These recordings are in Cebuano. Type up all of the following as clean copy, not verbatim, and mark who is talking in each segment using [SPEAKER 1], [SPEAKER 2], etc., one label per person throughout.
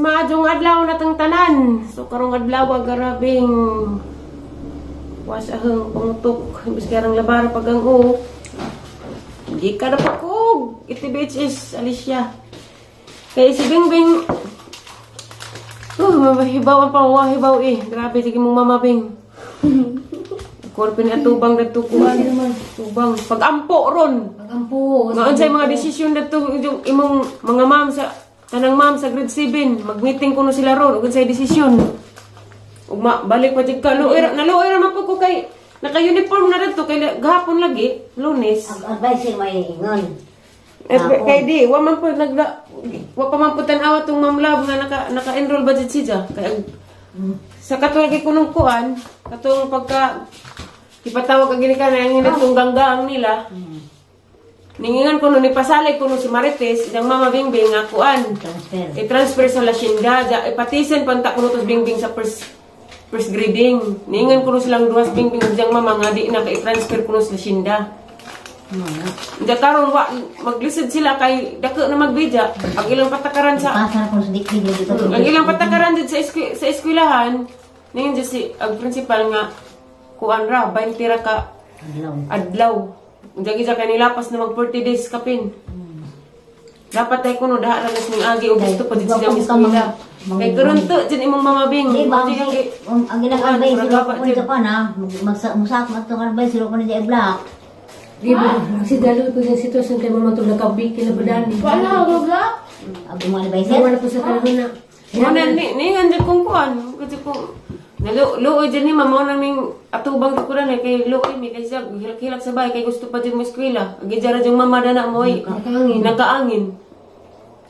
[SPEAKER 1] Maadjong adlaw natang tanan. So karong adlaw garabing was ahang pangutok imbes karang labara pagang o. Di ka na pakog. Iti BHS Alicia. Kay si Bingbing, oh, mahibaw ang pawahibaw eh. Grabe sige mong mama Bing. Korpin atubang dadto kuan. Tubang pag-ampo ron.
[SPEAKER 2] Pag-ampo.
[SPEAKER 1] Nga unsay mga desisyon dadto yung imong mga ma'am sa tanang ma'am sa grade 7, mag-meeting kuno sila ron ug unsay desisyon. Ug balik pa jud ka, luoy ra, naluoy ra man po ko kay naka-uniform na dadto kay gahapon lagi, Lunes.
[SPEAKER 3] Ang advice may ingon.
[SPEAKER 1] Eh, kay di wa man po nagla wa pa man po tan-awa tong Ma'am Love nga naka-enroll ba jud siya. Kay sa kato lagi kunong kuan, katong pagka ipatawag ang gini ka na ang tong ganggaang nila. Ningingan ko no ni pasalig ko no si Marites, iyang mama Bingbing nga kuan.
[SPEAKER 3] Transfer.
[SPEAKER 1] I-transfer sa Lasyenda, ja, ipatisen panta ko no tos Bingbing sa first first grading. Ningingan ko no silang duhas Bingbing ug iyang mama nga di na ka-transfer ko no sa Lasyenda. Diya karon wa maglisod sila kay dako na magbidya. Ang ilang patakaran sa
[SPEAKER 3] Pasa ko sa dikdik dito.
[SPEAKER 1] Ang ilang patakaran dito sa eskwelahan, ningin dyan si ang principal nga kuan ra 20 ra ka
[SPEAKER 3] Adlaw.
[SPEAKER 1] Adlaw. Diyan gid kay nilapas na mag 40 days kapin. Dapat ay kuno daha ra nas ning agi og gusto pa dito siya eskwela. Kay karon to dyan imong mama Bing.
[SPEAKER 3] Di ba?
[SPEAKER 1] Di kang
[SPEAKER 3] Ang ilang advice
[SPEAKER 1] Murag
[SPEAKER 3] sila
[SPEAKER 1] dapat
[SPEAKER 3] ko pa na magmusak man tong advice sila ko ni black.
[SPEAKER 2] Di ba? Si dalo ko sa sitwasyon kay mama itong nakabik kila badani.
[SPEAKER 4] Wala, wala.
[SPEAKER 3] Ang mga advice.
[SPEAKER 2] Wala po sa kalahuna.
[SPEAKER 1] Muna ni ningan jud kong kuan, kasi kung naluoy dyan ni mama nang ning atubang ko na kay luoy mi kay siya hilak-hilak sa bahay kay gusto pa jud mo eskwela. Gijara jung mama dana mo ay
[SPEAKER 2] Nakaangin.
[SPEAKER 1] Nakaangin.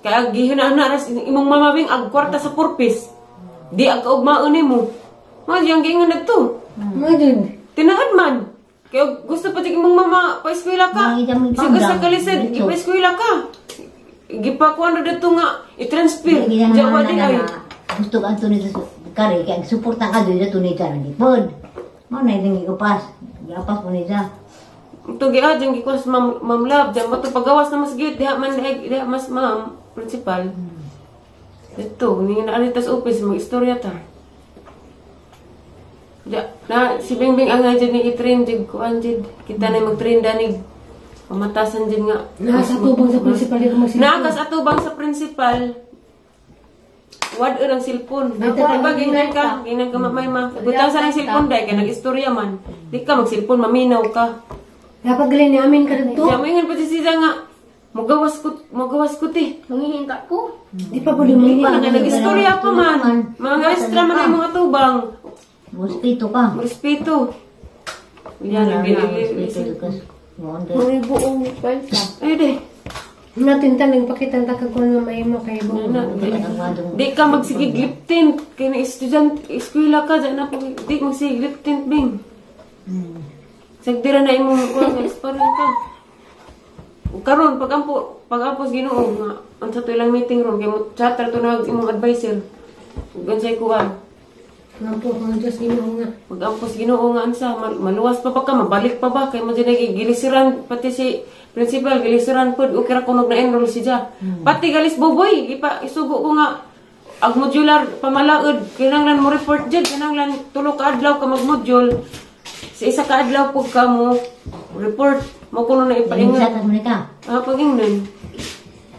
[SPEAKER 1] Kaya gihuna-huna ras imong mama Bing ag kwarta sa purpose. Di ag kaugmaon nimo. Mo diyang giingon nagto.
[SPEAKER 2] Mga dun.
[SPEAKER 1] Tinaad man. Kaya gusto pa jud imong mama pa eskwela ka.
[SPEAKER 3] Mga idang
[SPEAKER 1] Sige sa kalisod,
[SPEAKER 3] Dito.
[SPEAKER 1] ipa-eskwela ka. Gipakuan ra dito nga i-transfer.
[SPEAKER 3] Hindi
[SPEAKER 1] Diyan wa
[SPEAKER 3] na
[SPEAKER 1] di ay.
[SPEAKER 3] Gusto ka anto nito kare kay ang suporta ka dito ni dyan gipod. Mo na idang igupas. Giapas mo ni siya.
[SPEAKER 1] Ito gi ah, dyan gikuha sa Ma'am, Ma'am Love, dyan mo ito pagawas na mas git, diha man, diha, diha mas ma'am, principal. Ito, hindi na alitas office, mag-istorya ta. Diya, na, si Bingbing ang nga dyan ni i-train, dyan, kuan dyan, kita na mag-train danig, pamatasan dyan nga.
[SPEAKER 2] Nasa tubang sa principal dito magsilpon.
[SPEAKER 1] Naakas atubang sa principal, wad ang silpon. Diba, gingan ka mamay ma. Butang sa ng silpon dahil kaya nag-istorya man. Di ka magsilpon, maminaw ka.
[SPEAKER 2] Dapat galing ni amin ka dito.
[SPEAKER 1] Siya mo ingan pati siya nga, magawas ko ti.
[SPEAKER 4] Manghihinta ko.
[SPEAKER 2] Di pa pwede mangingi.
[SPEAKER 1] Nga nag-istorya pa man. Mga extra man ang mga tubang.
[SPEAKER 3] Mosquito ka.
[SPEAKER 1] Respeto. Yan, ang
[SPEAKER 3] Mosquito ka. Mo
[SPEAKER 4] Mga buong kwenta.
[SPEAKER 1] Ay, di.
[SPEAKER 2] Natin talang pakitan ta kag kuno may mo kay buong.
[SPEAKER 1] Di ka magsigig lip tint. Kaya na estudyante, eskwela ka, dyan na po. Di magsigig lip tint, Bing. Sagdira na imong kuwan, exparel ka. Ug karon pag-ampos Ginoo nga unsa to ilang meeting room kay mo chatter to nag imong advisor. Ug unsay kuan.
[SPEAKER 2] Ngampo ko ng Diyos Ginoo nga.
[SPEAKER 1] Pag-ampos Ginoo nga unsa maluwas pa ba ka, mabalik pa ba kay mo dyan gilisiran pati si principal gilisiran pud okay ra kunog na enroll si ja. Pati galis buboy ipa isugo ko nga ag modular pamalaod kinahanglan mo report jud, kinahanglan tulo ka adlaw ka magmodule. Sa isa ka adlaw pug ka mo report mo kuno na ipaingon.
[SPEAKER 3] Sa mo ni ka.
[SPEAKER 1] Ah, pag-ingnon.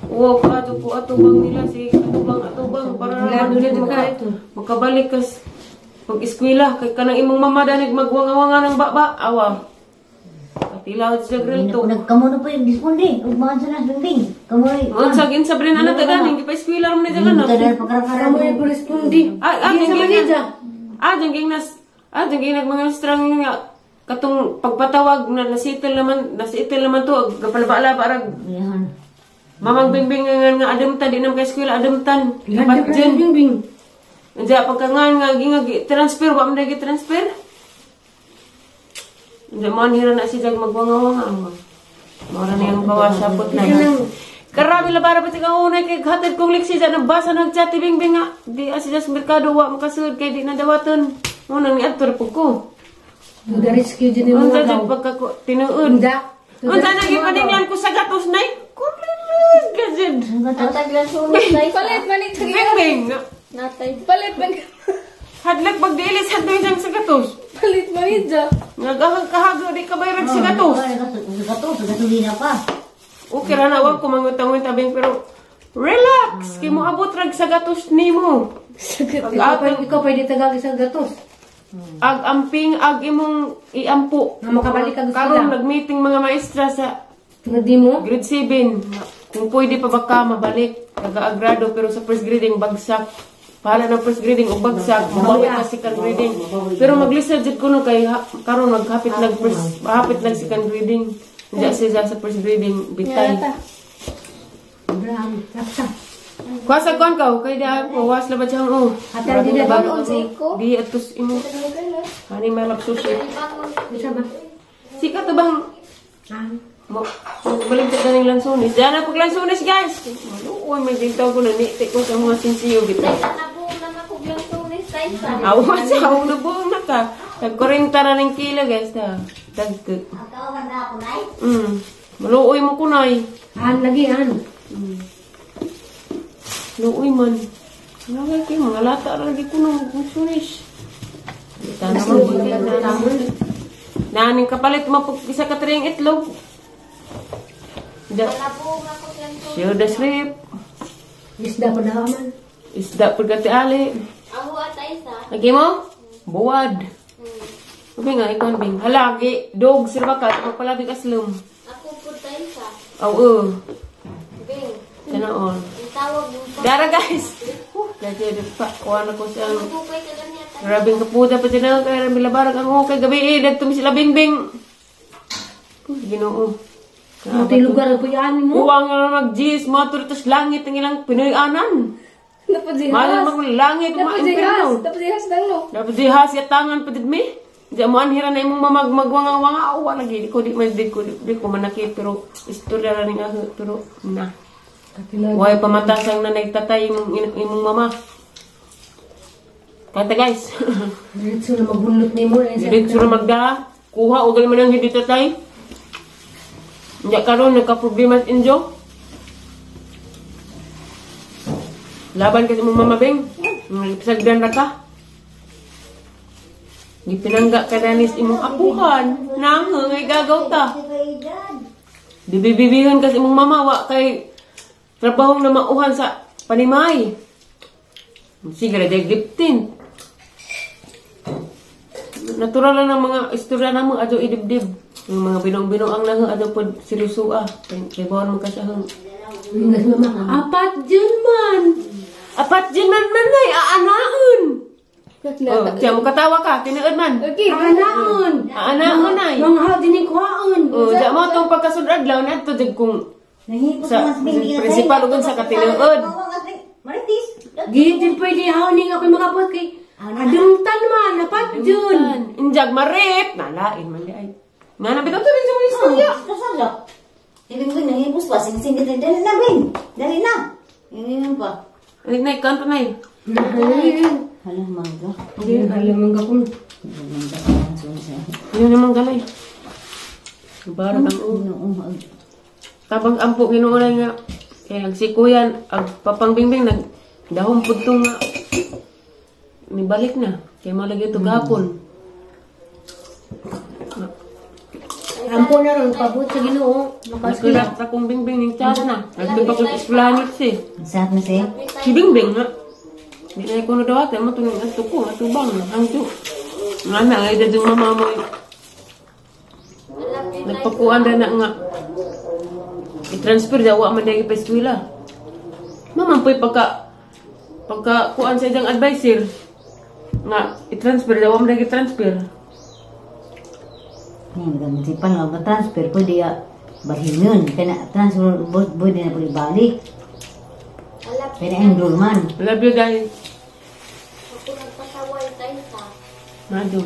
[SPEAKER 1] Wow, ka ato ko atubang nila si atubang atubang para
[SPEAKER 2] Lado
[SPEAKER 1] naman
[SPEAKER 2] na
[SPEAKER 1] jud
[SPEAKER 2] ka ito.
[SPEAKER 1] makabalik kas pag eskwela kay kanang imong mama danig magwanga-wanga ng baba awa. Patilaw siya grill to.
[SPEAKER 3] Nagkamo na po yung disponde. Ug mga sa nas Bingbing. Kamo ni.
[SPEAKER 1] Unsa ginsa rin anak ka ganing gipa eskwela ra man ni dyan anak.
[SPEAKER 3] Kadal pagkarakaran.
[SPEAKER 2] Kamo yung respondi.
[SPEAKER 1] Ah, ah,
[SPEAKER 2] Di sa
[SPEAKER 1] ging-
[SPEAKER 2] Manila.
[SPEAKER 1] Ah, dyan ging nas ah, dyan ging nag mga strang nga katong pagpatawag na nasitil naman to gapalaba-laba rag
[SPEAKER 3] Yan.
[SPEAKER 1] Mamang Bingbing nga nga ademtan di nam kay eskwela ademtan.
[SPEAKER 2] Ganda
[SPEAKER 1] Dapat
[SPEAKER 2] pa
[SPEAKER 1] dyan.
[SPEAKER 2] Bingbing.
[SPEAKER 1] Diya pagka nga nga gi nga transfer wa man gi transfer. Diya mo hira na si jag magwanga-wanga. Mora na yung bawas sapot na. Karami labara pa siya unay kay hatid kong liksi dyan nabasa ng chat Bingbing nga di asi sa merkado wa makasud kay di na dawaton. Mo nang niadto ra pud ko.
[SPEAKER 2] To the rescue dyan yung
[SPEAKER 1] Unsa
[SPEAKER 2] mga
[SPEAKER 1] jud
[SPEAKER 2] gaw.
[SPEAKER 1] pagka tinuod.
[SPEAKER 2] Unda.
[SPEAKER 1] Unsa na gipadinglan ko sa gatos nay? Kurlili. Gajud.
[SPEAKER 4] Natag lansones tay. Palit man ito.
[SPEAKER 1] Bing bing.
[SPEAKER 4] Natay. Palit man.
[SPEAKER 1] Hadlak pagdiilis hadto isang sagatos.
[SPEAKER 4] Palit man ito.
[SPEAKER 1] Nagahag kahago di ka bayrag sagatos.
[SPEAKER 3] Gatos, gasolina pa.
[SPEAKER 1] Okay ra na wa ko mangutang tabing pero relax kay mo abot rag sagatos nimo.
[SPEAKER 2] Ikaw pwede tagag isang gatos.
[SPEAKER 1] Ag amping ag imong iampo.
[SPEAKER 2] Nga makabalik ka gusto
[SPEAKER 1] Karon
[SPEAKER 2] na.
[SPEAKER 1] nagmeeting mga maestra sa
[SPEAKER 2] Tungod di mo.
[SPEAKER 1] grade 7. Kung pwede pa ba ka mabalik taga-agrado pero sa first grading bagsak. Pahala ng first grading og bagsak, mabawi ka second grading. Pero maglisod jud kuno kay karon maghapit nag first hapit nag second grading. Diya siya sa first grading bitay.
[SPEAKER 2] Abraham, laksa.
[SPEAKER 1] Kuasa kuan ka kay da was la ba siyang oh.
[SPEAKER 2] Ate, di na
[SPEAKER 4] ba?
[SPEAKER 1] Di atos imo. Ani may sushi.
[SPEAKER 2] Isa ba?
[SPEAKER 1] Sika to bang
[SPEAKER 2] Ah.
[SPEAKER 1] mo balik ta ganing lansones. Diyan na pag lansones guys. Maluoy may gintaw ko na ni ko sa mga sinsiyo bitaw. Awa sa ako nabuong na ka. Tag 40 na ning kilo guys ta. Tag. Maluoy mo kunay.
[SPEAKER 2] An lagi an.
[SPEAKER 1] Luoy man. Nga kay mga lata ra lagi ko nang lansones. Naning kapalit mo isa ka tring itlog. Show the slip.
[SPEAKER 2] Isda pa daw man.
[SPEAKER 1] Isda pud ka ali. Lagi mo? Buwad. Sabi nga, ikaw bing. Hala, gi, dog, sir ba ka? Magpalabi ka slum.
[SPEAKER 4] Ako po tayo sa.
[SPEAKER 1] Oo.
[SPEAKER 4] Bing.
[SPEAKER 1] Sana all.
[SPEAKER 4] Ang tawag mo pa.
[SPEAKER 1] Dara guys! Kasi pa, kuha na ko siyang
[SPEAKER 4] Bukay ka ganyan tayo.
[SPEAKER 1] grabing kaputa pa siya na kaya milabarag ang okay gabi eh. Dagto mi sila bingbing. Ginoo.
[SPEAKER 2] Ang lugar ang puyaan mo.
[SPEAKER 1] Uwang nga mag-gis, mga turitos langit ang ilang Pinoy anan. Mahal
[SPEAKER 4] Napajihas.
[SPEAKER 1] mag langit, mga impierno.
[SPEAKER 4] Napajihas. Napajihas lang no.
[SPEAKER 1] Dapat di has yatangan pa mi. Di mo anhira na imong mamag magwanga-wanga awa lagi di ko di man di ko di ko manakit pero istorya ra ning aho pero na. Way pamatasang nanay tatay imong imong mama. Kanta guys.
[SPEAKER 2] Diretso na magbunot nimo.
[SPEAKER 1] Diretso na magda. Kuha og man ang hindi tatay. Nya karon nagka-problema sa injo. Laban kasi imong mama beng. Sagdan ra ka. Gipinangga ka na nis imong apuhan. Nang ngay gagaw ta. Dibibibihon kasi imong mama wa kay trabahong na mauhan sa panimay. Sige ra day liptin. Natural lang ang mga istorya namo adyo idibdib. Yung mga binong-binong ang nang adyo pod seryoso ah. Kay bawon man ka siya hang.
[SPEAKER 2] Mama, apat dyan man.
[SPEAKER 1] Apat dyan man man ay aanaon. Oh, tiyan mo katawa ka, tinuod man.
[SPEAKER 4] Okay.
[SPEAKER 2] Aanaon.
[SPEAKER 1] Aanaon ay.
[SPEAKER 2] Mga hao din yung kuhaon.
[SPEAKER 1] Oh, diyan mo tong pagkasud adlaw na to jud kung sa principal ug sa katinuod.
[SPEAKER 3] Maritis.
[SPEAKER 2] Di din pwede hao ning ako'y makapot kay adungtan man, apat dyan.
[SPEAKER 1] Injag marip, nalain man di ay. Nga na bitaw to rin sa mga istorya.
[SPEAKER 3] Kasala. Ibig ko nangipos pa sing sing dali na bing. Dali na. Ingin pa.
[SPEAKER 1] Alik na ikan pa nay.
[SPEAKER 3] Hala mangga.
[SPEAKER 2] Hindi, alam mangga ko.
[SPEAKER 1] Yun naman galay. Barang ang uno. Tabang ampo Ginoo na nga. Kaya nagsikuyan, ang papangbingbing nag dahom pud to nga. Nibalik na. Kaya mo lagi ito gapon.
[SPEAKER 2] Ampo na ron, pabot sa Ginoo.
[SPEAKER 1] Nakalat sa kong bingbing ning tiyan na. Nagtupak ko eskwelahan si.
[SPEAKER 3] Sarap na siya.
[SPEAKER 1] Si bingbing nga. Di na ko na dawat, mo tunong ato ko, atubang, ang tu. Nga na, nga edad yung mama mo. Nagpakuan na na nga. I-transfer daw, wa man dahil pa eskwela. Mama, po'y pagka kuan sa isang advisor. Nga, i-transfer daw, wa man dahil i-transfer.
[SPEAKER 3] Ngayon, si pan nga transfer pwede ya balhin yun. Kaya transfer pwede na pwede balik. Kaya enroll man.
[SPEAKER 1] Love you guys.
[SPEAKER 4] Ako nagpasaway tayo sa.
[SPEAKER 1] Mado.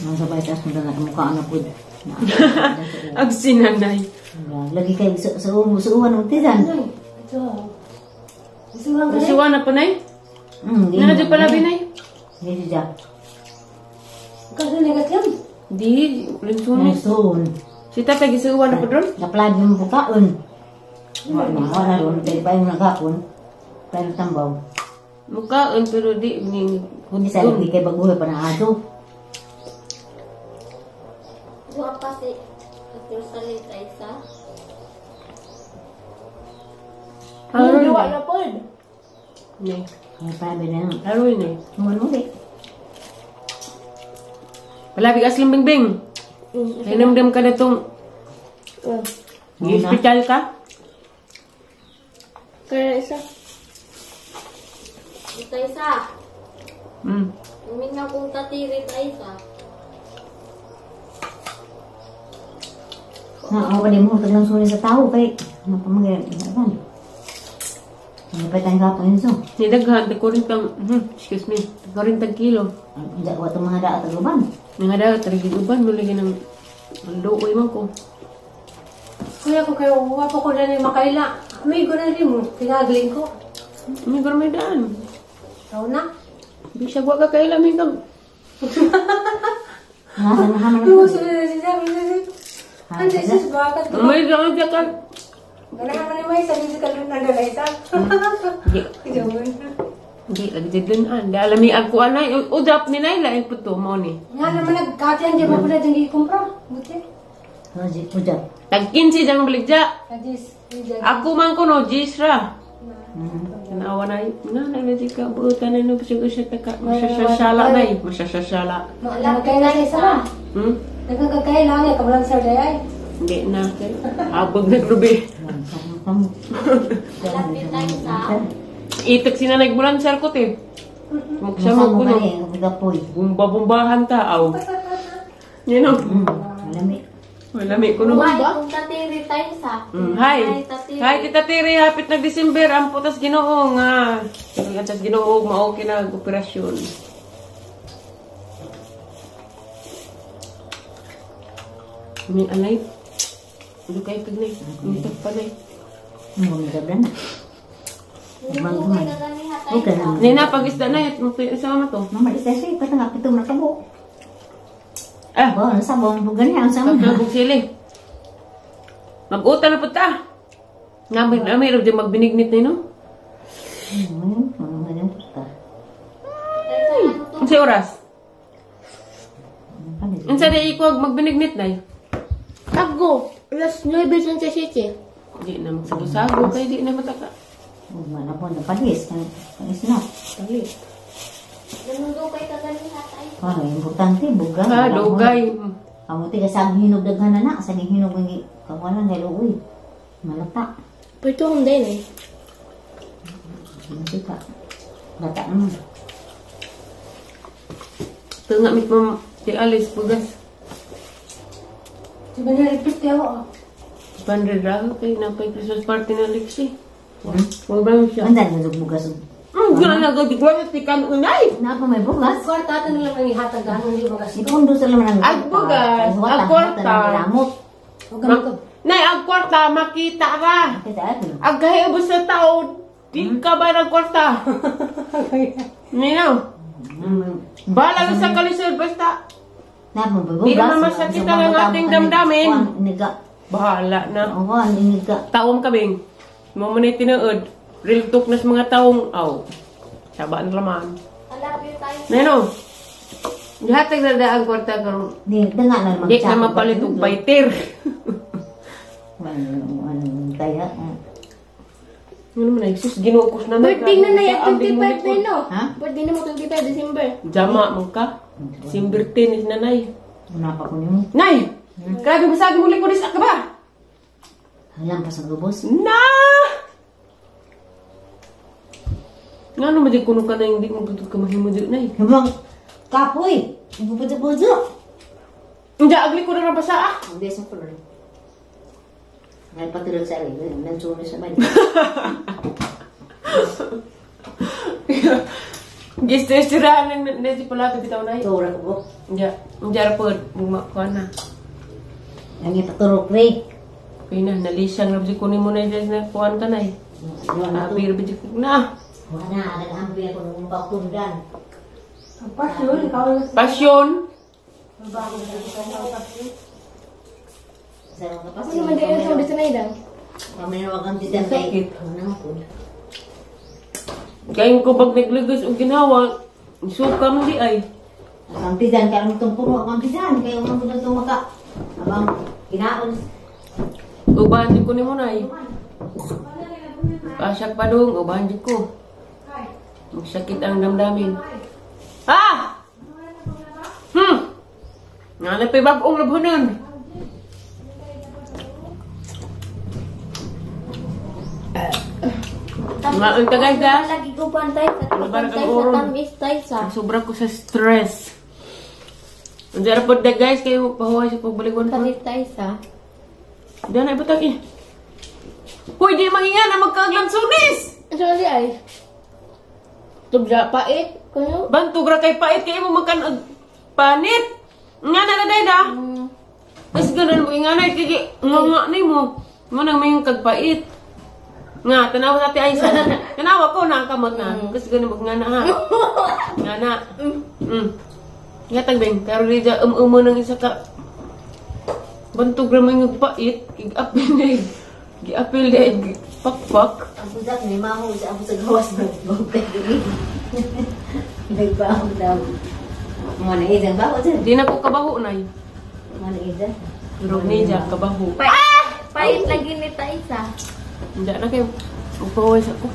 [SPEAKER 3] Nang sabay taas mo na mukha na po.
[SPEAKER 1] Ag sinanay.
[SPEAKER 3] Lagi kay sa uwan ng tisan.
[SPEAKER 1] Suwa na pa nay? Nga na dyan pala binay?
[SPEAKER 3] Hindi siya.
[SPEAKER 2] Kasi negat lang.
[SPEAKER 1] Di, linsunis.
[SPEAKER 3] Lansun.
[SPEAKER 1] Si tatay gisuwan na po doon.
[SPEAKER 3] Naplad yung bukaon. Wala na, wala ron. Kaya pa yung nagkapon. Pero tambaw.
[SPEAKER 1] Mukaon pero di ning
[SPEAKER 3] Hindi sa hindi kay baguhe pa na ato.
[SPEAKER 4] Duha pa si Ate Rosalie Taisa.
[SPEAKER 1] Haroy
[SPEAKER 2] Duwa
[SPEAKER 1] na.
[SPEAKER 2] na pod.
[SPEAKER 1] Nay.
[SPEAKER 3] Ay, pabi na yun.
[SPEAKER 1] Haroy na.
[SPEAKER 3] Ano ulit?
[SPEAKER 1] Palabig asling bingbing. Hinamdam ka na tong ospital ka.
[SPEAKER 2] Kaya isa.
[SPEAKER 4] Taisa. Umingaw kong tatiri, Taisa.
[SPEAKER 3] Na, ako pa din mo, taglang suri sa tao kay mapamagay. Ano? Hindi pa tayong kapon yun so.
[SPEAKER 1] Ni daghan tag 40, excuse me, tag 40 kilo.
[SPEAKER 3] Hindi ako itong mga daat uban.
[SPEAKER 1] Nga daw tarigid uban mo lagi ng ang luoy man ko.
[SPEAKER 2] Kuya ko kayo, wapo ko na ni makaila. Amigo na rin mo, pinagaling ko.
[SPEAKER 1] May may daan.
[SPEAKER 2] Tao na.
[SPEAKER 1] Bisag wa ka kaila may kag.
[SPEAKER 3] Nasa na naman
[SPEAKER 2] Yung sunod na siya, Ano sis, bakit?
[SPEAKER 1] May daan ka ka.
[SPEAKER 2] Ganahan man may sabi sa kalun na dala isa.
[SPEAKER 1] Di di lagi jud an. Di alami ang kuan nay udap ni nay lain pud to mo ni.
[SPEAKER 2] Nga naman nagkatiyan dyan, mapunta dyan gikumpra. Buti.
[SPEAKER 3] Haji pujat.
[SPEAKER 1] Tag 15 jang baligja.
[SPEAKER 2] Ajis.
[SPEAKER 1] Ako man ko no jisra. Tanawa na nga na lagi ka buutan na no bisag usa ta ka masyasala nay, masyasala.
[SPEAKER 2] Nagkaya na isa ba? Nagkakaya lang eh, kabalang sir day ay.
[SPEAKER 1] Hindi na kay habog na grubi. Itak sina nagbulan sir ko te. Magsama ko no. Bumba-bumbahan ta aw. You know.
[SPEAKER 3] Lami.
[SPEAKER 1] Lami ko no.
[SPEAKER 4] Hi, kung tatiri, Taisa.
[SPEAKER 1] Hi. Hi Tita Tiri, hapit nag December ang putas Ginoo nga. Ang Ginoo mao kinag operasyon. May alay. Dukay pagnay. Nitag panay.
[SPEAKER 3] Ang na. Okay na.
[SPEAKER 1] Nina, pag-isda na. Sa mama to.
[SPEAKER 3] Mama, isda siya. Patang kapitong na kabo.
[SPEAKER 1] Ah.
[SPEAKER 3] Bo, sabon. Bugan niya. Ang sama.
[SPEAKER 1] Pagkabog sili. Mag-uta na po ta. Nami, nami, rin magbinignit na yun, no? Unsa oras? Unsa di ikaw magbinignit na yun?
[SPEAKER 4] Tago. Alas 9:27.
[SPEAKER 1] Di na magsago-sago kay di na mataka.
[SPEAKER 3] Wala po, napalis. Palis na.
[SPEAKER 1] Palis.
[SPEAKER 4] Namundukay ka ganiha tayo.
[SPEAKER 3] Ah, importante, buga.
[SPEAKER 1] Ah, dugay.
[SPEAKER 3] Kamuti ka sa hinog daghan na na. Sa hinog ng kawalan kay luoy. Malata.
[SPEAKER 4] Pwede akong din eh.
[SPEAKER 3] Kamuti ka. Lata naman.
[SPEAKER 1] Ito nga, mit mo, si Alice, bugas.
[SPEAKER 2] Diba na-repeat ako?
[SPEAKER 1] 100 raho kay napay Christmas party na Lexi. Huwag ba siya?
[SPEAKER 3] Andan na bugas.
[SPEAKER 1] Gana gagawin si kan unay.
[SPEAKER 3] Napa may bugas.
[SPEAKER 2] Kwarta ato nila may hatag ano hindi bugas.
[SPEAKER 3] Ipundo sa laman ang
[SPEAKER 1] Ag bugas, ag kwarta. Nay, ag kwarta makita ra. Ag gahi ubos sa taon, di ka ba ng kwarta? Nino. Bala sa kalisod basta. Di naman masakit ang ating damdamin. Bahala na. Taong kabing. Mo man tinuod. Real talk na sa mga taong aw. Saba ang laman. Neno. Gihatag na da ang kwarta karon.
[SPEAKER 3] Di na
[SPEAKER 1] Di na mapalit og fighter.
[SPEAKER 3] Kaya.
[SPEAKER 1] Ano man ay sus Ginoo ko na.
[SPEAKER 4] Birthday na na 25 na no.
[SPEAKER 3] Ha?
[SPEAKER 4] Birthday na mo 25 December.
[SPEAKER 1] Jama mo ka. December 10 is nanay.
[SPEAKER 3] Una pa ko nimo.
[SPEAKER 1] Nay. Grabe masagi mo likod sa ka ba?
[SPEAKER 3] Halang pa sa gubos.
[SPEAKER 1] Na! Ngano man di kuno ka na hindi mo tutod ka mahimo di nay.
[SPEAKER 3] Habang kapoy, ibupuzo-puzo.
[SPEAKER 1] Hindi agli ko na rabasa ah.
[SPEAKER 3] Hindi sa kulor. Ngay patulog sa rin, nansuno sa man.
[SPEAKER 1] Gisto sira nang na si pala bitaw nay.
[SPEAKER 3] Tura ko po.
[SPEAKER 1] Hindi, hindi ra pod buma ko na.
[SPEAKER 3] Ang ipaturok re.
[SPEAKER 1] Okay na, nalisang ra ko nimo na na kuan ka nay. Abi ra ko na.
[SPEAKER 3] Wala, nag-ambi ako ng pagtundan.
[SPEAKER 2] Pasyon, ikaw.
[SPEAKER 1] Pasyon.
[SPEAKER 3] Sa mga
[SPEAKER 4] Ano naman kayo sa ulit sa naidan?
[SPEAKER 3] Paminawagan ti dan kay. Ano po?
[SPEAKER 1] Kaya ko pag nagligos og ginawa, suka man di ay.
[SPEAKER 3] Ang tidan karon tong puno ang tidan kay mo pud tong maka. Abang kinaon.
[SPEAKER 1] Ubahan jud ko nimo nay. Pasyak pa dong, ubahan jud ko. Sakit ang damdamin. Ah! Nga na pa'y bagong labunan. Maon ka guys ha?
[SPEAKER 4] Lagi ko pantay sa
[SPEAKER 1] Ano ba
[SPEAKER 4] pantay sa
[SPEAKER 1] nag-uron?
[SPEAKER 4] tamis tay sa.
[SPEAKER 1] Sobra ko sa stress. Ang sarap po na guys, kayo pahuway sa pagbaligwan ko.
[SPEAKER 4] Tamis tay sa.
[SPEAKER 1] Diyan na ibutang eh. Hoy, di manginga na magkaaglansunis!
[SPEAKER 4] Ano di ay? Tubra pait kuno.
[SPEAKER 1] Bantog ra kay pait kay mo makan og panit. Nga na na da. Tapos ganun mo inganay kay nga nga ni mo. Mo nang may kagpait. Nga tanawa sa ate Aisa. Tanawa ko na ang kamot na. Tapos ganun mo nga na ha. Nga na. Nga tagbeng karon di ja um ng isa ka bantog ra may pait gigapil na giapil na pakpak.
[SPEAKER 3] Ang pusak ni mamo sa amo sa gawas ng bogay dili. Nagbaho daw. Mo na idan ba ko dyan?
[SPEAKER 1] Di na ko kabaho nay.
[SPEAKER 3] Mo na idan.
[SPEAKER 1] Durog ni ja kabaho.
[SPEAKER 4] Pait. Pait lagi ni tay sa.
[SPEAKER 1] Hindi na kayo. Magpahuway sa ko.